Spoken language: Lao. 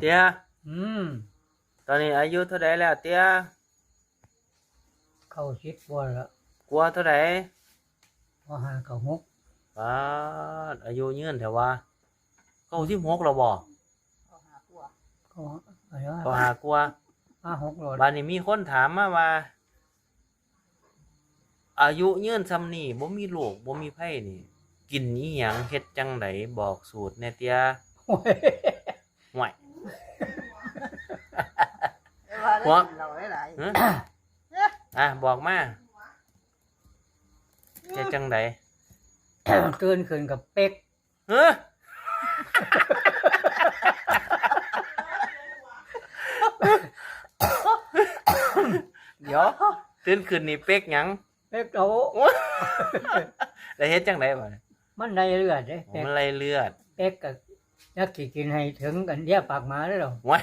ເຕ້ຍ ອືມ ຕອນນີ້ອາຍຸເທົ່າໃດແລ້ວເຕ້ຍ? ເກົ້າສິບກວ່າລະ ກວ່າເທົ່າໃດ? ເກົ້າຫ້າ ເກົ້າຫົກ ປາດ ອາຍຸຍືນແທ້ວ່າ ເກົ້າສິບຫົກແລ້ວບໍ່? ເກົ້າຫ້າກວ່າ ເກົ້າຫ້າກວ່າ ຫ້າຫົກແລ້ວ ບາດນີ້ມີຄົນຖາມມາວ່າ ອາຍຸຍືນຊ່ຳນີ້ ບໍ່ມີໂລກບໍ່ມີໄພນີ້ ກິນອີ່ຫຍັງ ເຮັດຈັ່ງໃດ ບອກສູດແດ່ເຕ້ຍ? ໂອ້ຍ ຫ້ວຍ ແຕ່ວ່າໄດ້ກິນເຫຼົ້າຫຼາຍໆ ຮະ? ອ່ະ ບອກມາ ເຮັດຈັ່ງໃດ? ຕື່ນຂຶ້ນກໍເປັກ ຮະ? ດຽວ ຕື່ນຂຶ້ນນີ້ເປັກຫຍັງ? ເປັກເຕົາ ແລ້ວເຮັດຈັ່ງໃດບາດນີ້? ມັນໄລ່ເລືອດເດ້ ອໍ ເປັກ ມັນໄລ່ເລືອດ ເປັກກໍຈັກຊິກິນໃຫ້ເຖິງກັນເດຍປາກໝາເດ້ດອກ ໂອ້ຍ